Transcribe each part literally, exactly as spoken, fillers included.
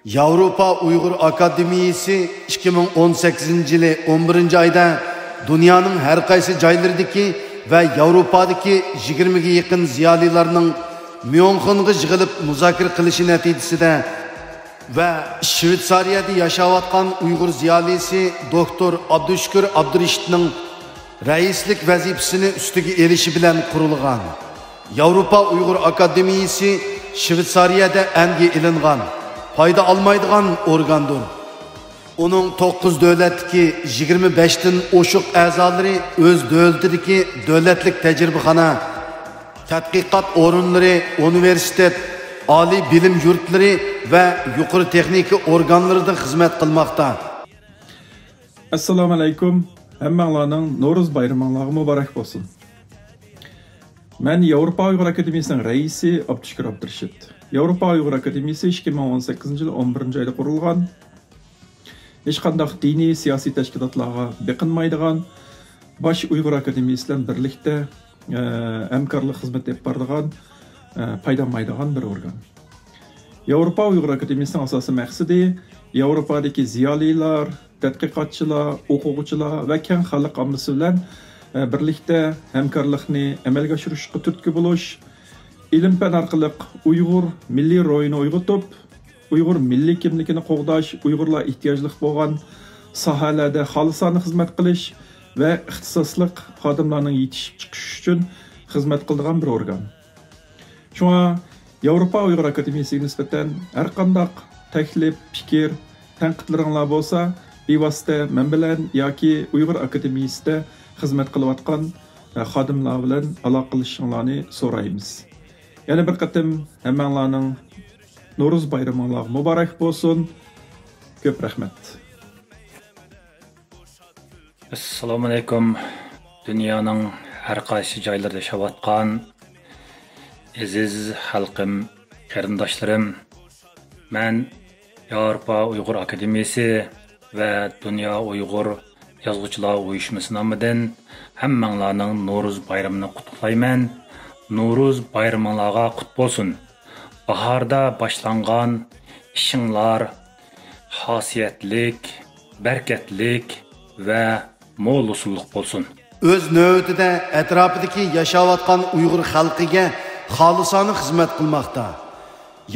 ياۋروپا ئۇيغۇر ئاكادېمىيىسى ئىككى مىڭ ئون سەككىزىنچى يىلى ئون بىرىنچى ئايدا دۇنيانىڭ ھەر قايسى جايلىرىدىكى ۋە ياۋروپادىكى يىگىرمىگە يېقىن زىيالىيلارنىڭ ميۇنخېنغا يىغىلىپ مۇزاكىرە قىلىشى نەتىجىسىدە ۋە شۋېتسارىيەدە ياشاۋاتقان ئۇيغۇر زىيالىيسى دوكتور ئابدۇشۈكۈر ئابدۇرېشىتنىڭ رەئىسلىك ۋەزىپىسىنى ئۈستىگە ئېلىشى بىلەن قۇرۇلغان ياۋروپا ئۇيغۇر ئاكادېمىيىسى شۋېتسارىيەدە ئەنگە ئېلىنغان، پايدا ئالمايدىغان ئورگاندۇر. ئۇنىڭ توققۇز دۆلەتتىكى يىگىرمە بەشتىن ئوشۇق ئەزالىرى ئۆز دۆلىتىدىكى دۆلەتلىك تەجرىبىخانا، تەتقىقات ئورۇنلىرى، ئۇنىۋېرسىتېت، ئالىي بىلىم يۇرتلىرى ۋە يۇقىرى تېخنىكا ئورگانلىرىدا خىزمەت قىلماقتا. ئەسسالامۇ ئەلەيكۇم. ھەممەڭلارنىڭ نورۇز بايرىمىڭلارغا مۇبارەك بولسۇن. مەن ياۋروپا ئۇيغۇر ئاكادېمىيىسىنىڭ رەئىسى ئابدۇشۈكۈر ئابدۇرېشىت. ياۋروپا ئۇيغۇر ئاكادېمىيىسى ئىككى مىڭ ئون سەككىزىنچى يىل ئون بىرىنچى ئايدا قۇرۇلغان، ھېچقانداق دىنىي، سىياسىي تەشكىلاتلارغا بېقىنمايدىغان، باش ئۇيغۇر ئاكادېمىيىسى بىلەن بىرلىكتە، ئە، ھەمكارلىق خىزمىتى ئېلىپ بارىدىغان، ئە، پايدىلانمايدىغان بىر ئورگان. ياۋروپا ئۇيغۇر ئاكادېمىيىسىنىڭ ئاساسىي مەقسىتى ياۋروپادىكى زىيالىيلار، تەتقىقاتچىلار، ئوقۇغۇچىلار ۋە كەڭ خەلق ئاممىسى بىلەن، ئە، بىرلىكتە ھەمكارلىقنى ئەمەلگە ئاشۇرۇشقا تۈرتكە بولۇش، ئىلىم-پەن ئارقىلىق ئۇيغۇر مىللىي روھىنى ئويغىتىپ، ئۇيغۇر مىللىي كىملىكىنى قوغداش، ئۇيغۇرلار ئېھتىياجلىق بولغان ساھەلەردە خالىسانە خىزمەت قىلىش ۋە ئىختىساسلىق خادىملارنىڭ يېتىشىپ چىقىشى ئۈچۈن خىزمەت قىلىدىغان بىر ئورگان. شۇڭا ياۋروپا ئۇيغۇر ئاكادېمىيىسىگە نىسبەتەن ھەرقانداق تەكلىپ، پىكىر، تەنقىدلىرىڭلار بولسا، بىۋاسىتە مەن بىلەن ياكى ئۇيغۇر ئاكادېمىيىسىدە خىزمەت قىلىۋاتقان، ئە، خادىملار بىلەن ئالاقىلىشىشىڭلارنى سورايمىز. يەنە بىر قېتىم ھەممەڭلارنىڭ نورۇز بايرىمىڭلارغا مۇبارەك بولسۇن. كۆپ رەھمەت. ئەسسالامۇئەلەيكۇم. دۇنيانىڭ ھەر قايسى جايلىرىدا ياشاۋاتقان ئەزىز خەلقىم، قېرىنداشلىرىم. مەن ياۋروپا ئۇيغۇر ئاكادېمىيىسى ۋە دۇنيا ئۇيغۇر يازغۇچىلار ئۇيۇشمىسى نامىدىن ھەممەڭلارنىڭ نورۇز بايرىمىنى قۇتلۇقلايمەن. نورۇز بايرىمىڭلارغا قۇت بولسۇن. باھاردا باشلانغان ئىشىڭلار خاسىيەتلىك، بەرىكەتلىك ۋە مول ھوسۇللۇق بولسۇن. ئۆز نۆۋىتىدە ئەتراپىدىكى ياشاۋاتقان ئۇيغۇر خەلقىگە خالىسانە خىزمەت قىلماقتا.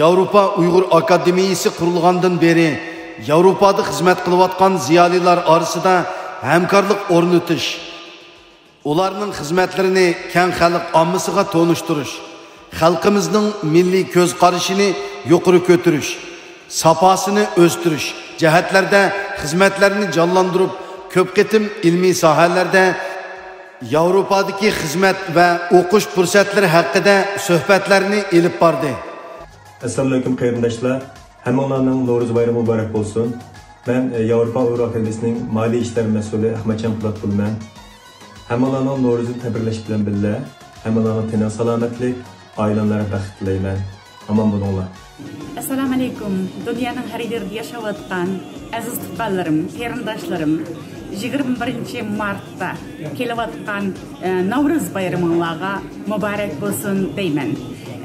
ياۋروپا ئۇيغۇر ئاكادېمىيىسى قۇرۇلغاندىن بېرى ياۋروپادا خىزمەت قىلىۋاتقان زىيالىيلار ئارىسىدا ھەمكارلىق ئورنىتىش، ئۇلارنىڭ خىزمەتلىرىنى كەڭ خەلق ئاممىسىغا تونۇشتۇرۇش، خەلقىمىزنىڭ مىللىي كۆز قارىشىنى يۇقىرى كۆتۈرۈش، ساپاسىنى ئۆستۈرۈش جەھەتلەردە خىزمەتلەرنى جانلاندۇرۇپ، كۆپ قېتىم ئىلمىي ساھەلەردە ياۋروپادىكى خىزمەت ۋە ئوقۇش پۇرسەتلىرى ھەققىدە سۆھبەتلەرنى ئېلىپ باردى. ئەسسالامۇئەلەيكۇم قېرىنداشلار، ھەممىڭلارنىڭ نورۇز بايرىمى مۇبارەك بولسۇن. مەن، ئە، ياۋروپا ئۇيغۇر ئاكادېمىيىسىنىڭ مالىيە ئىشلار مەسئۇلى ئەخمەتجان پولات بولىمەن. ھەممىڭلارنىڭ نورۇزنى تەبرىكلەش بىلەن بىللە، ھەممىڭلارنىڭ تېنىغا سالامەتلىك، ئائىلەڭلارغا بەخت تىلەيمەن. ئامان بولۇڭلار. ئەسسالامۇئەلەيكۇم، دۇنيانىڭ ھەر يېرىدە ياشاۋاتقان ئەزىز تۇغقانلىرىم، قېرىنداشلىرىم، يىگىرمە بىرىنچى مارتتا كېلىۋاتقان، ئە، نەۋرۇز بايرىمىڭلارغا مۇبارەك بولسۇن دەيمەن.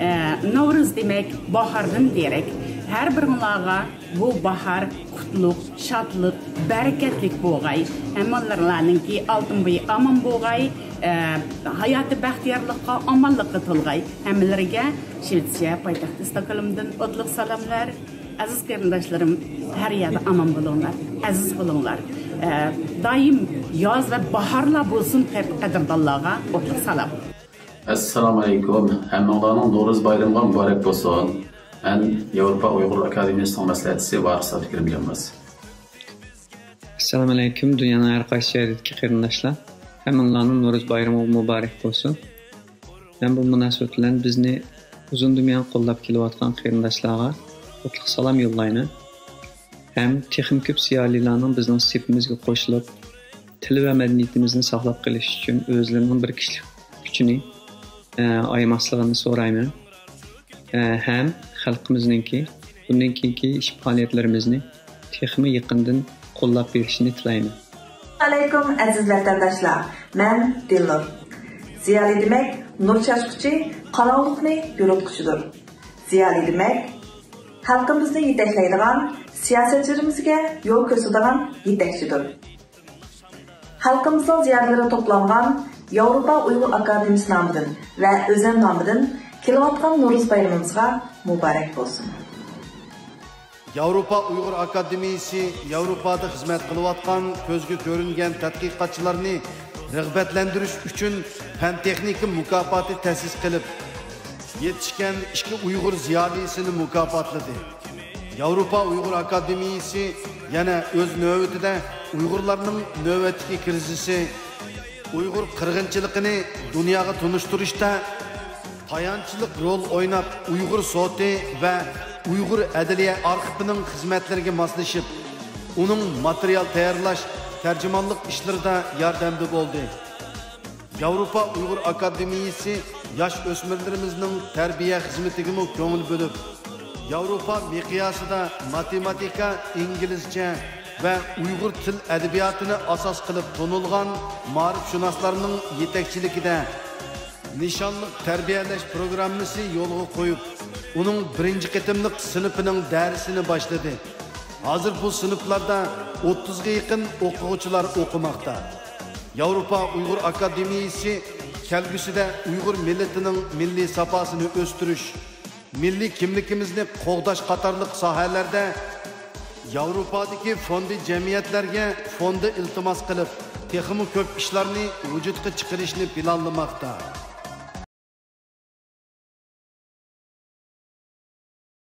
ئە، نەۋرۇز دېمەك باھاردىن دېرەك. ھەر بىرىڭلارغا بۇ باھار قۇتلۇق، شادلىق، بەرىكەتلىك بولغاي. ھەممىڭلارنىڭكى ئالتۇن بويى ئامان بولغاي. ئە، ھاياتى بەختىيارلىققا، ئامانلىققا تولغاي. ھەممىلىرىگە شىۋېتسىيە پايتەختى ستوكھولمدىن ئوتلۇق سالاملار. ئەزىز قېرىنداشلىرىم، ھەر يەردە ئامان بولۇڭلار، ئەزىز بولۇڭلار. ئە، دائىم ياز ۋە باھارلار بولسۇن، قەدىردانلارغا ئوتلۇق سالام. ئەسسالامۇئەلەيكۇم، ھەممىڭلارنىڭ نورۇز بايرىمىغا مۇبارەك بولسۇن. مەن ياۋروپا ئۇيغۇر ئاكادېمىيىسىنىڭ مەسلىھەتچىسى ۋارىس ئابدۇكېرىم جانباز. ئەسسالامۇئەلەيكۇم، دۇنيانىڭ ھەر قايسى جايىدىكى قېرىنداشلار، ھەممىڭلارنىڭ نورۇز بايرىمى مۇبارەك بولسۇن. مەن بۇ مۇناسىۋەت بىلەن بىزنى ئۇزۇندىن بۇيان قوللاپ كېلىۋاتقان قېرىنداشلارغا ئوتلۇق سالام يوللايمەن. ھەم تېخىمۇ كۆپ زىيالىيلارنىڭ بىزنىڭ سېپىمىزگە قوشۇلۇپ، تىل ۋە مەدەنىيىتىمىزنى ساقلاپ قېلىش ئۈچۈن ئۆزلىرىنىڭ بىر كىشىلىك كۈچىنى، ئە، ئايىماسلىقىنى سورايمەن. ئە، ھەم خەلقىمىزنىڭكى بۇندىن كېيىنكى ئىش پائالىيەتلىرىمىزنى تېخىمۇ يېقىندىن قوللاپ بېرىشىنى تىلەيمەن. ئەلەيكۇم ئەزىز ۋەتەنداشلار، مەن دىلنۇر. زىيالىي دېمەك نۇر چاچقۇچى، قاراڭغۇلۇقنى يورۇتقۇچىدۇر. زىيالىي دېمەك خەلقىمىزنى يېتەكلەيدىغان، سىياسەتچىلىرىمىزگە يول كۆرسىتىدىغان يېتەكچىدۇر. خەلقىمىزنىڭ زىيالىيلىرى توپلانغان ياۋروپا ئۇيغۇر ئاكادېمىيىسى نامىدىن ۋە ئۆزۈم نامىدىن كېلىۋاتقان نورۇز بايرىمىمىزغا مۇبارەك بولسۇن! ياۋروپا ئۇيغۇر ئاكادېمىيىسى ياۋروپادا خىزمەت قىلىۋاتقان كۆزگە كۆرۈنگەن تەتقىقاتچىلارنى رىغبەتلەندۈرۈش ئۈچۈن پەن-تېخنىكا مۇكاپاتى تەسىس قىلىپ، يېتىشكەن ئىككى ئۇيغۇر زىيالىيسىنى مۇكاپاتلىدى. ياۋروپا ئۇيغۇر ئاكادېمىيىسى يەنە ئۆز نۆۋىتىدە ئۇيغۇرلارنىڭ نۆۋەتتىكى كىرىزىسى، ئۇيغۇر قىرغىنچىلىقىنى دۇنياغا تونۇشتۇرۇشتا تايانچلىق رول ئويناپ، ئۇيغۇر سوتى ۋە ئۇيغۇر ئەدلىيە ئارخىپىنىڭ خىزمەتلىرىگە ماسلىشىپ، ئۇنىڭ ماتېرىيال تەييارلاش، تەرجىمانلىق ئىشلىرىدا ياردەمدە بولدى. ياۋروپا ئۇيغۇر ئاكادېمىيىسى ياش ئۆسمۈرلىرىمىزنىڭ تەربىيە خىزمىتىگىمۇ كۆڭۈل بۆلۈپ، ياۋروپا مىقياسىدا ماتېماتىكا، ئىنگلىزچە ۋە ئۇيغۇر تىل ئەدەبىياتىنى ئاساس قىلىپ تونۇلغان مائارىپشۇناسلارنىڭ يېتەكچىلىكىدە نىشانلىق تەربىيەلەش پروگراممىسى يولغا قويۇپ، ئۇنىڭ بىرىنچى قېتىملىق سىنىپىنىڭ دەرسىنى باشلىدى. ھازىر بۇ سىنىپلاردا ئوتتۇزغا يېقىن ئوقۇغۇچىلار ئوقۇماقتا. ياۋروپا ئۇيغۇر ئاكادېمىيىسى كەلگۈسىدە ئۇيغۇر مىللىتىنىڭ مىللىي ساپاسىنى ئۆستۈرۈش، مىللىي كىملىكىمىزنى قوغداش قاتارلىق ساھەلەردە ياۋروپادىكى فوندى جەمئىيەتلەرگە فوندى ئىلتىماس قىلىپ، تېخىمۇ كۆپ ئىشلارنى ۋۇجۇدقا چىقىرىشنى پىلانلىماقتا.